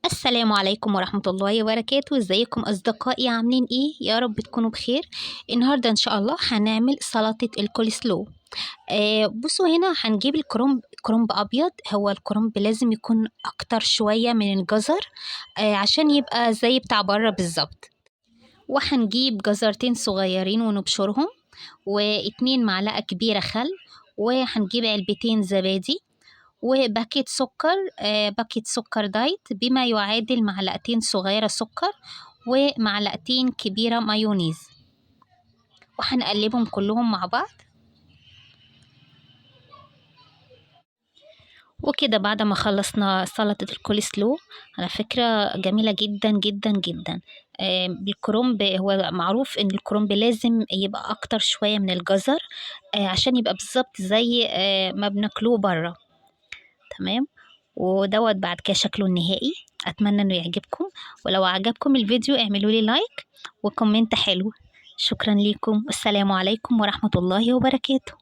السلام عليكم ورحمة الله وبركاته. ازيكم اصدقائي، عاملين ايه؟ يا رب تكونوا بخير. النهاردة ان شاء الله هنعمل سلطة الكولسلو. بصوا هنا هنجيب الكرنب، كرنب ابيض. هو الكرنب لازم يكون اكتر شوية من الجزر، عشان يبقى زي بتاع بره بالظبط. وهنجيب جزرتين صغيرين ونبشرهم، واتنين معلقة كبيرة خل، وهنجيب علبتين زبادي، وباكيت سكر، باكيت سكر دايت بما يعادل معلقتين صغيرة سكر، ومعلقتين كبيرة مايونيز، وهنقلبهم كلهم مع بعض. وكده بعد ما خلصنا سلطة الكولسلو، على فكرة جميلة جدا جدا جدا. بالكرنب، هو معروف ان الكرنب لازم يبقى اكتر شوية من الجزر، عشان يبقى بالظبط زي ما بناكلوه بره. تمام. ودوت بعد كده شكله النهائي. اتمنى انه يعجبكم، ولو عجبكم الفيديو اعملوا لي like و comment حلو. شكرا لكم، والسلام عليكم ورحمة الله وبركاته.